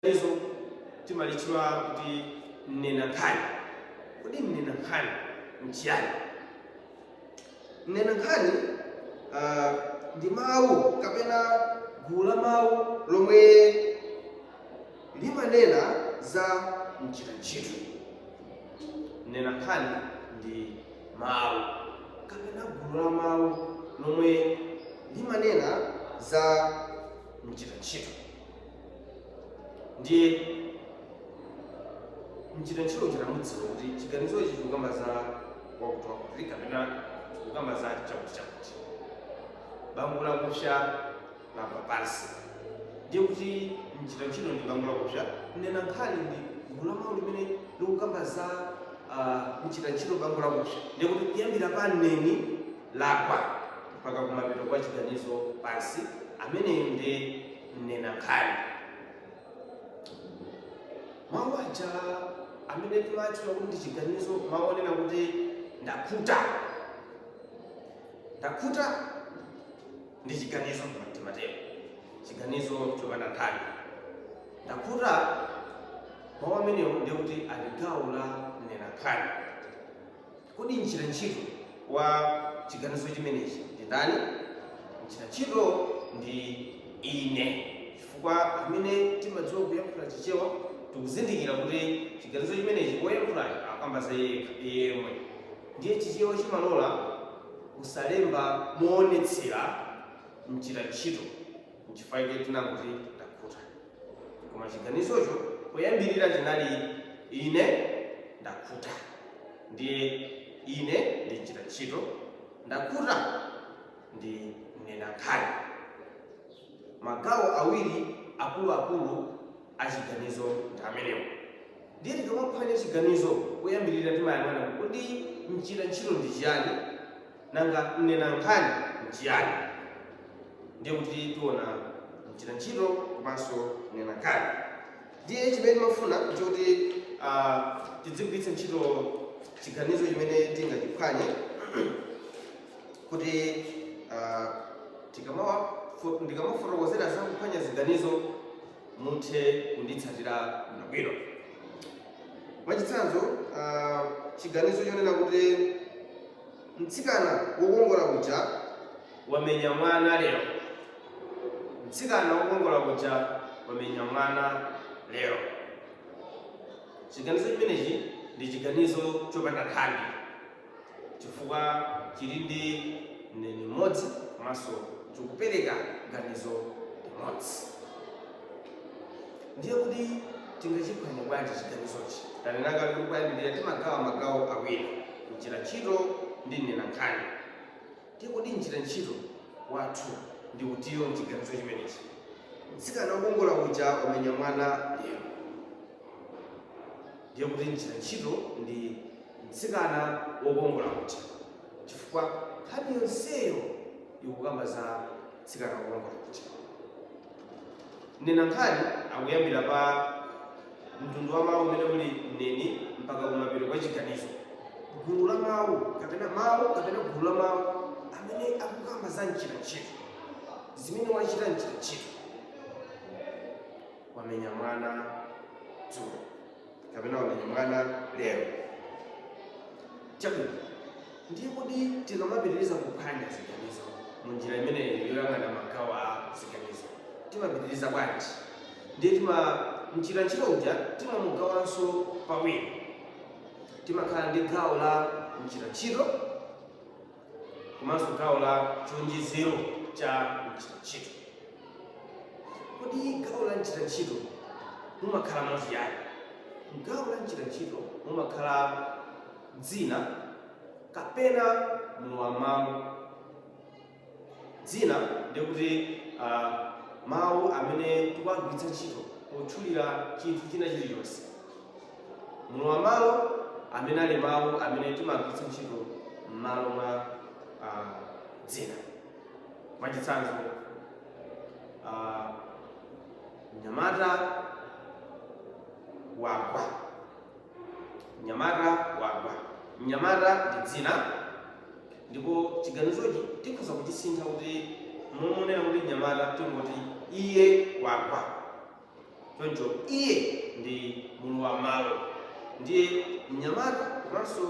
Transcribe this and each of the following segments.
Chiganizo timalitchula kuti mnenankhani. Kodi mnenankhani nchiyani? Mnenankhani ndi mawu kapena gulu la mawu lomwe limanena za mchitantchito. Mnenankhani ndi mawu kapena gulu la mawu lomwe limanena za mchitantchito. Ndiye mchitantchito uja tamudziwa kuti chiganizochi chikukamba za wakuti wakuti kapena chikukamba za chakuti chakuti. Bango lakupsa lagwa pansi. Ndiye kuti mchitantchito ndi bango lakupsa, mnenankhani ndi gulu la mawu limene likukamba za mchitantchito bango lakupsa. Ndiye kuti kuyambira pa mneni lagwa mpaka kumapeto kwa chiganizo pansi, ameneyu ndi mnenankhani. Mawu aja amene timatchula kuti ndi chiganizo, mawu onena kuti ndakhuta, ndakhuta ndi chiganizo, timatero chiganizo chopanda nkhani. Ndakhuta, mawu amenewo ndiye kuti ali gawo la mnenankhani. Kodi mchitantchito wa chiganizo chimenechi ndi ndani? Mchitantchito ndi ine, chifukwa amene timadziwa kuyankhula Chichewa tikuzindikira kuti chiganizo chimenechi woyankhulayo akukamba za iye yemwe. Ndiye Chichewa chimalola kusalemba moonetsera mchitantchito, nchifukwa chake tinangoti ndakhuta. Koma chiganizocho poyambirira chinali ine ndakhuta. Ndiye ine ndi mchitantchito, ndakhuta ndi mnenankhani. Magawo awiri akuluakulu a chiganizo ndi amenewo. Ndiye tikamaphwanya chiganizo, poyambirira timayang'ana kuti kodi mchitantchito ndi chiyani, nanga mnenankhani nchiyani. Ndiye kuti tiona mchitantchito komanso mnenankhani. Ndiye chimene timafuna nchoti tidzigwiritsa ntchito chiganizo chimene tingachiphwanye kuti ndikamafotokozera za kuphwanya ziganizo muthe kunditsatira bwinobwino. Mwachitsanzo, chiganizo chonena kuti mtsikana wokongola uja wamenya mwana lero. Mtsikana wokongola uja wamenya mwana lero. Chiganizo chimenechi ndi chiganizo chopanda nthambi chifukwa chili ndi mneni mmodzi komanso chikupereka ganizo limodzi. Ndiye kuti tingachiphwanye bwanji chiganizochi? Tanena kale kuti poyambirira timagawa magawo awiri, mchitantchito ndi mnenankhani. Ndiye kodi mchitantchito wathu ndi utiyo m'chiganizo chimenechi? Mtsikana wokongola uja wamenya mwana lero. Ndiye kuti mchitantchito ndi mtsikana wokongola uja chifukwa nkhani yonseyo ikukamba za mtsikana wokongola uja. Mnenankhani akuyambira pa mtundu wa mawu umene uli mneni mpaka kumapeto kwa chiganizo. Gulu la mawu kapena mawu kapena gulu la mawu amene akukamba za mchitantchito, zimene wachita mchitantchito. Wamenya mwana dzulo kapena wamenya mwana lero. Chabwino, ndiye kodi tikamapitiriza kuphwanya ziganizo mu njira imeneyi yoyang'ana magawo a ziganizo timapitiriza bwanji? Ndiye tima mchitantchito uja timamugawanso pawiri. Timakhala ndi gawo la mchitantchito komanso gawo la chiwonjezero cha mchitantchito. Kodi gawo la mchitantchito mumakhalamo chiyani? M'gawo la mchitantchito mumakhala dzina kapena mlowam'malo. Dzina ndiye kuti mawu amene tikuwagwiritsa ntchito potchulira chinthu china chilichonse. Mlowam'malo amene ali mawu amene timagwiritsa ntchito m'malo mwa dzina. Mwachitsanzo, mnyamata wagwa. Mnyamata wagwa. Mnyamata ndi dzina ndipo chiganizochi tikhoza kuchisintha kuti momonena kuti mnyamata tingoti iye wagwa. Choncho iye ndi mlowam'malo. Ndiye mnyamata komanso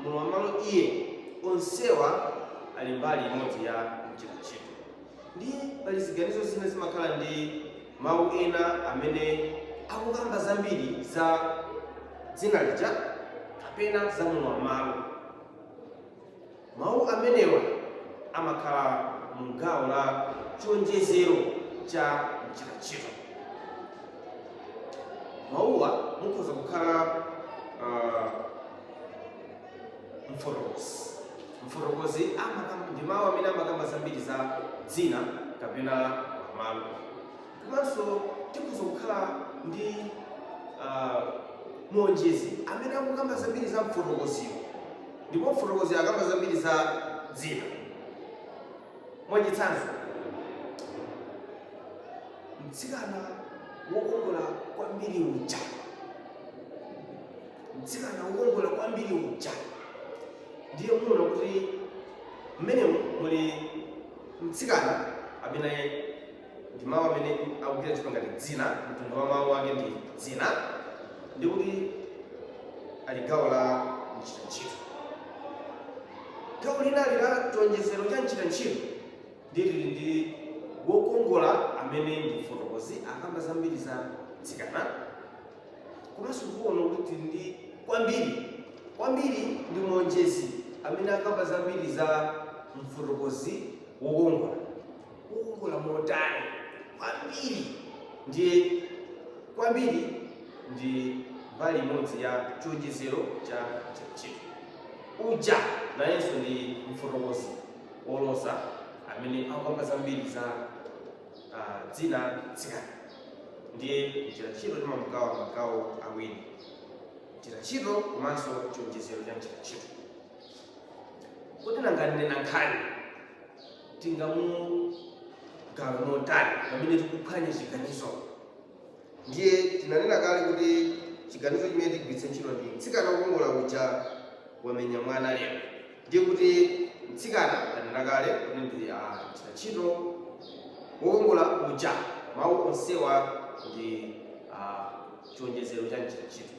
mlowam'malo iye, onsewa ali mbali imodzi ya mchitachito. Ndiye pali ziganizo zina zimakhala ndi mawu ena amene akukamba zambiri za dzina lija kapena za mlowam'malo. Mawu amenewa amakhala mu gawo la chionjezero cha mchitachito. Mawuwa mukhoza kukhala mfotokozi. Mfotokozi ndi mawu amene amakamba zambiri za dzina kapena malo. Komanso tikhoza kukhala ndi muonjezi amene akukamba zambiri za mfotokoziyo, ndipo mfotokozi akamba zambiri za dzina. Mwachitsanzo, mtsikana wokongola kwambiri uja, mtsikana wokongola kwambiri uja. Ndiye muona kuti mmenemu muli mtsikana amene ndi mawu amene akugwira ntchito ngati dzina, mtundu wa mawu ake ndi dzina, ndi kuti ali gawo la mchitantchito. Gawo linali la chionjezero cha mchitantchito ndili ndi wokongola amene ndi mfotokozi, akamba zambiri za mtsikana. Komanso tikuona kuti tili ndi kwambiri. Kwambiri ndi muonjezi amene akamba zambiri za mfotokozi wokongola. Wokongola motani? Kwambiri. Ndiye kwambiri ndi mbali imodzi ya chionjezero cha mchitachito. Uja nayenso ndi mfotokozi woloza amene akukamba zambiri za dzina mtsikana. Ndiye mchitachito timamugawa magawo awiri, mchitachito komanso chionjezero cha mchitachito. Kuti nanga nena nkhani tingamugawe motani pamene tikuphwanya chiganizo? Ndiye tinanena kale kuti chiganizo chimene tigwiritse ntchito ndi mtsikana wokongola uja wamenya mwana lero. Ndiye kuti mtsikana tanena kale kuti ndi mchitachito, wokongola uja, mawu onsewa ndi chionjezero cha mchitachito.